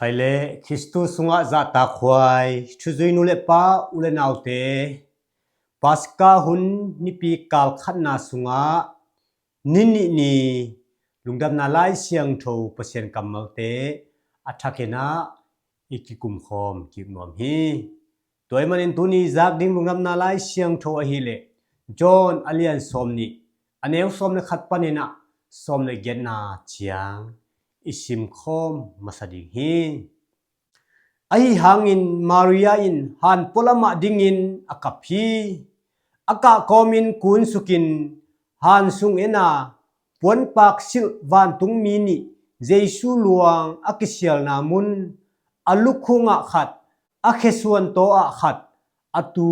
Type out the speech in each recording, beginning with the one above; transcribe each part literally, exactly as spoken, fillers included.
Khaile Khristu sungah zahtakhuai thuzui nu le pa, u le naute, Paska hun nipi kal khatna sungah ni nih ni lungdamna Lai Siangtho Pasian kammalte a thakin ah i kikumkhawm kik nuam hi. Tua ahih manin tuni zak ding lungdamna Lai Siangtho ahih leh John a lian sawm nih, a neu sawm le khat panin ah sawm le giatna ciang i simkhawm masa ding hi. Ahi hangin Maria in han pualamah dingin a kap hi. A kah kawmin kunsukin han sung en a, puanpak silh vantungmi nih Jesu luang a kisialna mun, a lukhungah khat, a khesuan tawh ah khat, a tu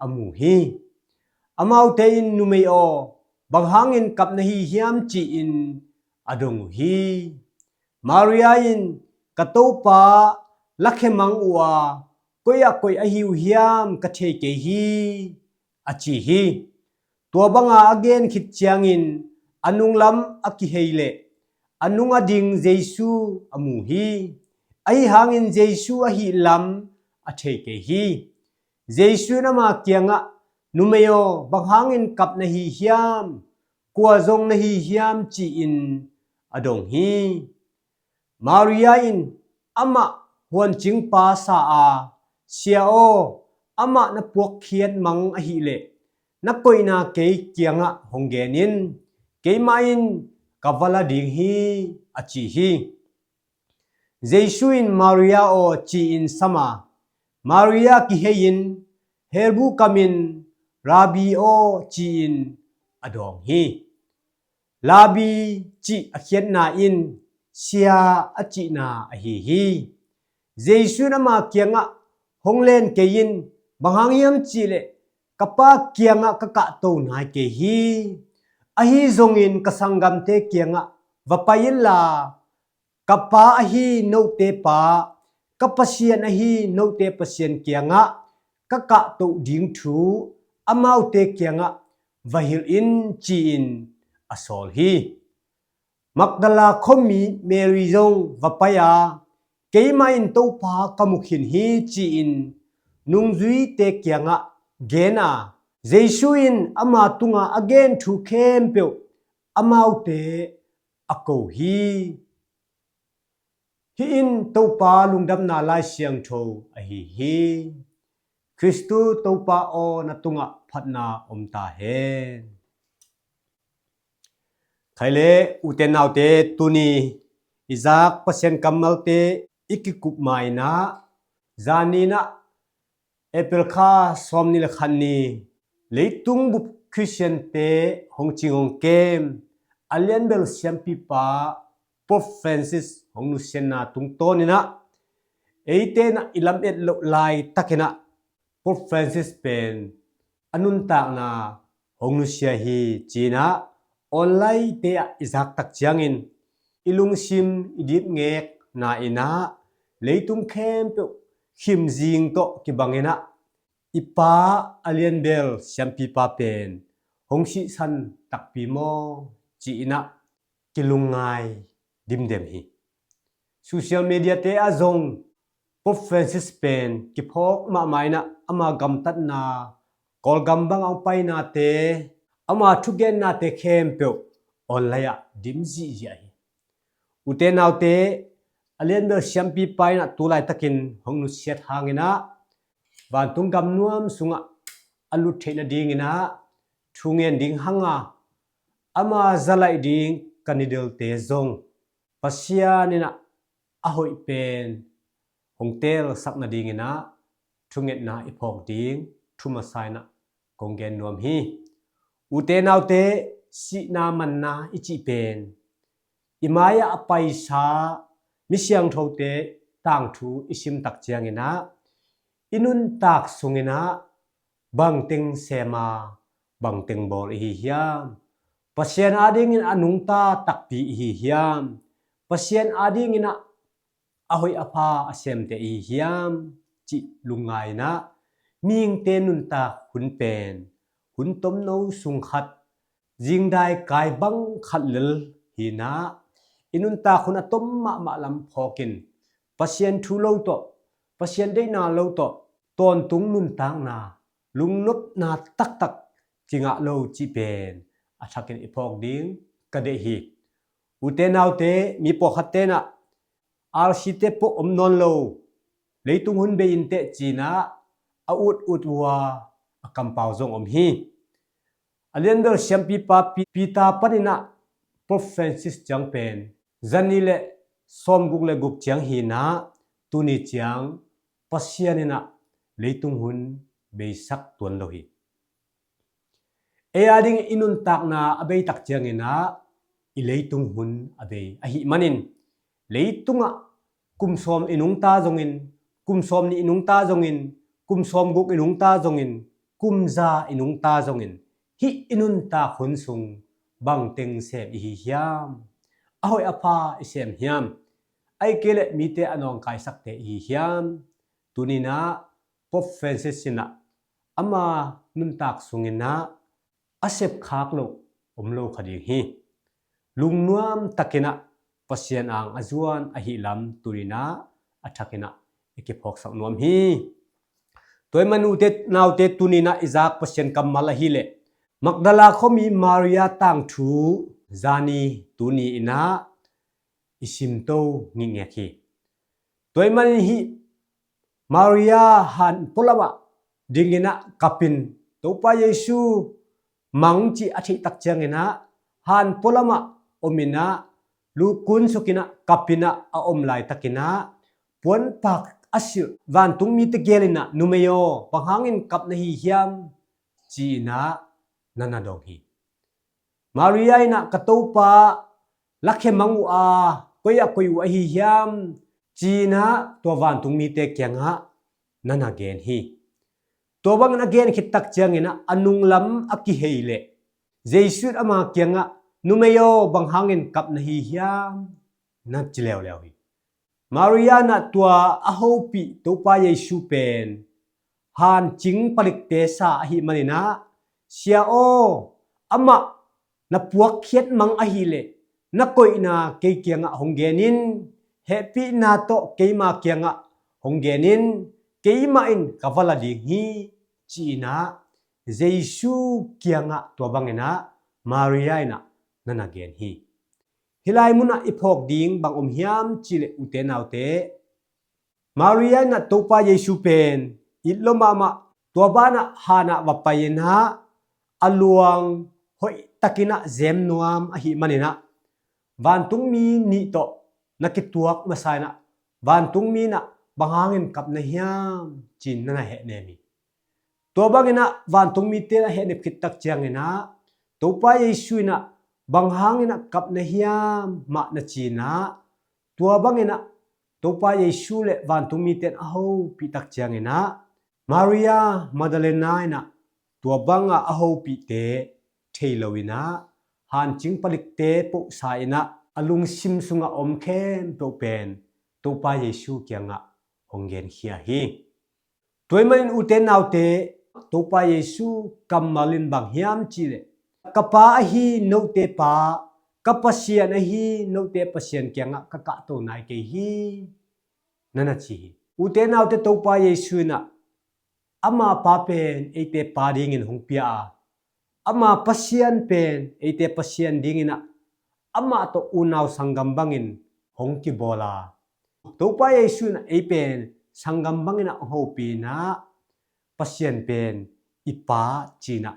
a mu hi. Amaute in, "Numei aw, bang hangin kap na hi hiam?" ci-in a dong uh hi. Maria in, "Ka Topa lakhe mang uh a, koi ah koih ahi uh hiam ka thei kei hi," a ci hi. Tua banga a gen khit ciangin a nunglam a kihei leh a nung a ding Jesu a mu hi. Ahi hangin Jesu ahih lam a thei kei hi. Jesu in ama kiangah, "Numei aw, bang hangin kap na hi hiam? Kua zong na hi hiam?" ci-in a dong hi. Maria in amah huancingpa sa a, "Sia aw, amah na puakkhiat mang ahih leh na koihna kei kiangah hong gen in, keimah in ka va la ding hi," a ci hi. Jesu in, "Maria aw," ci-in sam a, Maria kihei-in Hebru kamin, "Rabbi aw," ci-in a dawng hi. Rabbi cih a khiatna in Sia a cihna ahi hi. Jesu in ama kiangah, "Hong len kei in, bang hang hiam cih leh ka Pa kiangah ka kahto nai kei hi. Ahi zongin ka sanggamte kiangah va pai inla, ka Pa ahi note Pa, ka Pasian ahi note Pasian kiangah ka kahtoh ding thu amaute kiangah va hilh in," ci-in a sawl hi. Magdala khuami Mary zong va pai a, "Keimah in Topa ka mu khin hi," ci-in nungzuite kiangah gen a, Jesu in ama tunga a gen thu khempeuh amaute a ko hi. Hih in Topa lungdamna Lai Siangtho ahi hi. Khristu Topa aw, na tungah phatna om ta hen. Khaile ute naute, tuni i zak Pasian kammalte i kikup ma-in ah, zani-in ah April kha sawmnih le khat ni, leitung bup Khristiante hong cing hong kem, a lianbel siampipa Pope Francis hong nusiatna tungtawnin ah, eite in ah i lamet loh laitakin ah Pope Francis pen a nuntakna hong nusia hi ci-in ah, online-te ah i zak tak ciangin i lungsim i dipngekna in ah leitung khempeuh khimzing tawh kibangin ah, i pa a lianbel siampipa pen hong sihsan takpi maw ci-in ah kilungngai dimdem hi. Social media-te ah zong Pope Francis pen kiphawk mahmah in ah, ama gamtatna Kawlgam bang a hong painate, ama thugennate khempeuh online ah dim zihziah hi. Ute naute, a lianbel siampipa in ah tu laitakin hong nusiat hangin ah, vantung gamnuam sungah a lut theih nadingin ah thungen ding hang a, ama zalaih ding ka nidelte zong Pasian in ah a hoih pen hong teelsak nadingin ah thungetna i phawk ding thu masa in ah kong gen nuam hi. Ute naute, sihna manna i cih pen i mai-ah a paisa mi siangthote tangthu i sim tak ciangin ah, i nuntak sungin ah bangteng sem a, bangteng bawl i hi hiam? Pasian adingin a nungta takpi i hi hiam? Pasian adingin ah a hoih a pha a semte i hi hiam? Cih lungngai in ah, mihingte nuntak hun pen hun tomno sung khat, zingdai kai bang khat lel hi in ah, i nuntak hun a tom mahmah lam phawkin Pasian thu lo tawh, Pasian deihna lo tawh tawntung nuntakna, lungnopna taktak kingah lo cih pen a thakin i phawk ding ka deih hi. Ute naute, mi pawlkhat tenah R C te pawh om nawn lo, leitung hun bei inteh cinah a ut ut uh a, a kampau zong om hi. A lianbel siampipa Peter paninah Pope Francis ciang pen zanih le sawmguk le guk ciang hinah tuni ciang Pasian inah leitung hun beisak tuan lo hi. Ei a ding i nuntakna a beitak cianginah i leitung hun a bei ahih manin, leitungah kum sawm i nungta zongin, kum sawm nih i nungta zongin, kum sawm guk i nungta zongin, kum za i nungta zongin, hih i nuntak hun sung bangteng sem i hi hiam? A hoih a pha i sem hiam? Ahih kei leh mite a nawngkaisakte i hi hiam? Tuninah Pope Francis inah ama nuntak sunginah a sepkhak loh om lo kha ding hi. Lungnuam takinah Pasian ang a zuan ahih lam tuninah a thakinah i kiphawksak nuam hi. Tua ahih man ute naute, tuninah i zak Pasian kammal ahileh Magdala khuami Maria tangthu zani tuni inah i simto ngikngek hi. Tua ahih manin hih Maria han pualamah dinginah kapin Topa Jesu mang cih a theihtak cianginah han pualamah ominah lukun sukinah kapinah a om laitakinah puanpak a silh vantungmite gelinah, "Numei aw, bang hangin kap na hi hiam?" ci-inah na na dong hi. Maria inah, "Ka Topa lakhia mang uh a, koi ah koih uh ahi hiam?" ci-inah tua vantungmite kiangah na na gen hi. Tua bangin a gen khittak cianginah a nunglam a kihei leh Jesu in ama kiangah, "Numei aw, bang hangin kap na hi hiam?" na ci leuleu hi. Maria inah tua a hopih Topa Jesu pen hancing palikte sa ahih maninah, "Sia aw, amah na puakkhiat mang ahileh na koihna kei kiangah hong gen in, hehpihna tawh keima kiangah hong gen in, keimah in ka va la ding hi," ci-inah Jesu kiangah tua banginah Maria inah na na gen hi. Hih lai munah i phawk ding bang om hiam cihleh, ute naute, Maria inah Topa Jesu pen it lua mahmah, tua banah hanah va pai-inah a luang hoihtakinah zem nuam ahih maninah vantungmi nih tawh na kituak masa inah vantungmi inah, "Bang hangin kap na hiam?" ci-in na na hehnem hi. Tua banginah vantungmite na hehnep khittak cianginah Topa Jesu inah, "Bang hanginah kap na hiam?" mah na ci-inah, tua banginah Topa Jesu le vantungmite in a hopihtak cianginah Maria Magdalena inah tua bangah a hopihte thei loinah hancing palikte pohsa inah a lungsim sungah om khempeuh pen Topa Jesu kiangah hong genkhia hi. Tua ahih manin ute naute, Topa Jesu kammal in bang hiam cihleh, "Ka Pa ahi note Pa, ka Pasian ahi note Pasian kiangah ka kahto nai kei hi," na na ci hi. Ute naute, Topa Jesu inah ama Pa pen eite Pa dingin hong pia a, ama Pasian pen eite Pasian dinginah amah tawh unau sanggam bangin hong kibawl a, Topa Jesu inah ei pen sanggam banginah hong hopih inah Pasian pen i Pa ci-inah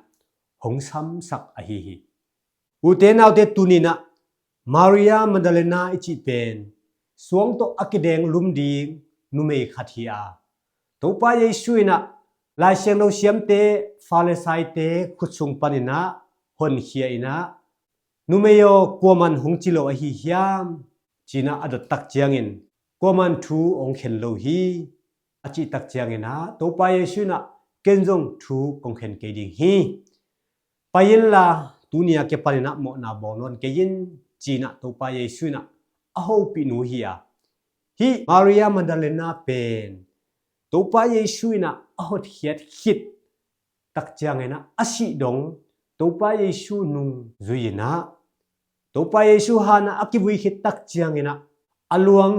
hong samsak ahi hi. Ute naute, tuninah Maria Magdalena i cih pen suang tawh a kideng lum ding numei khat hi a, Topa Jesu inah Lai Siangtho siamte, Farisaite khut sung paninah honkhia inah, "Numei aw, kuaman hong ci lo ahi hiam?" ci-inah a dottak ciangin, "Kuaman thu hong khen lo hi," a cihtak cianginah Topa Jesu inah, "Ken zong thu kong khen kei ding hi. Pai inla tuni a kipaninah mawhna bawl nawn kei in," ci-inah Topa Jesu inah a hopih nu hi a, hih Maria Magdalena pen Topa Jesu inah a hotkhiat khit tak cianginah a sih dong Topa Jesu nung zui inah, Topa Jesu hanah a kivui khit tak cianginah a luang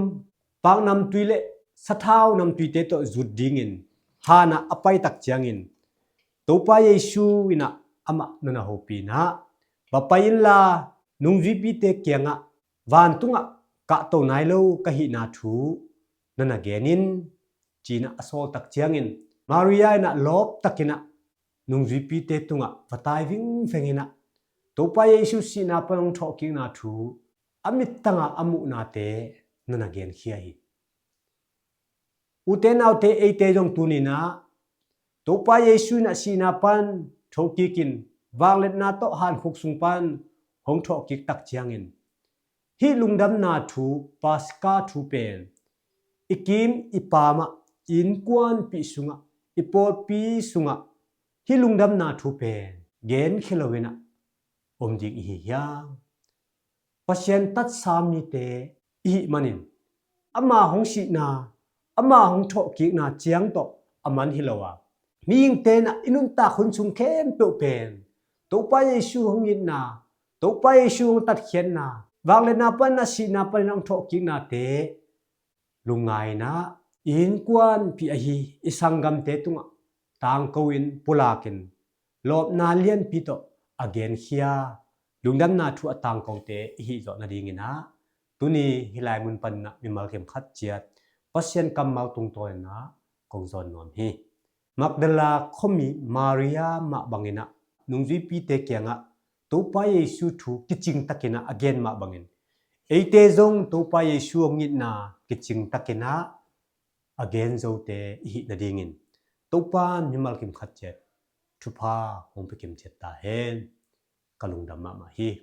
Pak namtui le sathau namtuite tawh zut dingin hanah a paitak ciangin Topa Jesu inah amah nana hopih inah, va pai inla nungzuipite kiangah vantungah kahto nai lo ka hihna thu nana gen in, ci-inah a sawltak ciangin Maria inah lawptakinah nungzuipite tungah va tai vingveng inah Topa Jesu sihna pan hong thawhkikna thu a mittangah a muhnate nana genkhia hi. Ute naute, eite zong tuninah Topa Jesu inah sihna pan thawhkikin vangliatna tawh hankhuk sung pan hong thawhkik tak ciangin hih lungdamna thu, Paska thu pen i kim i pamah, i innkuanpih sungah, i pawlpi sungah hih lungdamna thu pen genkhia lo inah om ding i hi hiam? Pasian tatsa mite i hih manin ama hong sihna, ama hong thawhkikna ciang tawh a man hi lo a, mihingte inah i nuntak hun sung khempeuh pen Topa Jesu hong itna, Topa Jesu hong tatkhiatna, vangliatna pan a sihna panin hong thawhkiknate lungngai inah i innkuanpih ahi i sanggamte tungah tangko-in pulakin lawpna lianpi tawh a genkhia lungdamna thu a tangkote i hih zawh nadinginah tuni hih lai mun paninah mimal kim khat ciat Pasian kammal tungtawninah kong zawn nuam hi. Magdala khuami Maria mah banginah nungzuipite kiangah Topa Jesu thu kicingtakinah a gen mah bangin eite zong Topa Jesu hong itna kicingtakinah a gen zote i hih nadingin Topa in mimal kim khat ciat thupha hong pia kim ciat ta hen. Ka lungdam mahmah hi.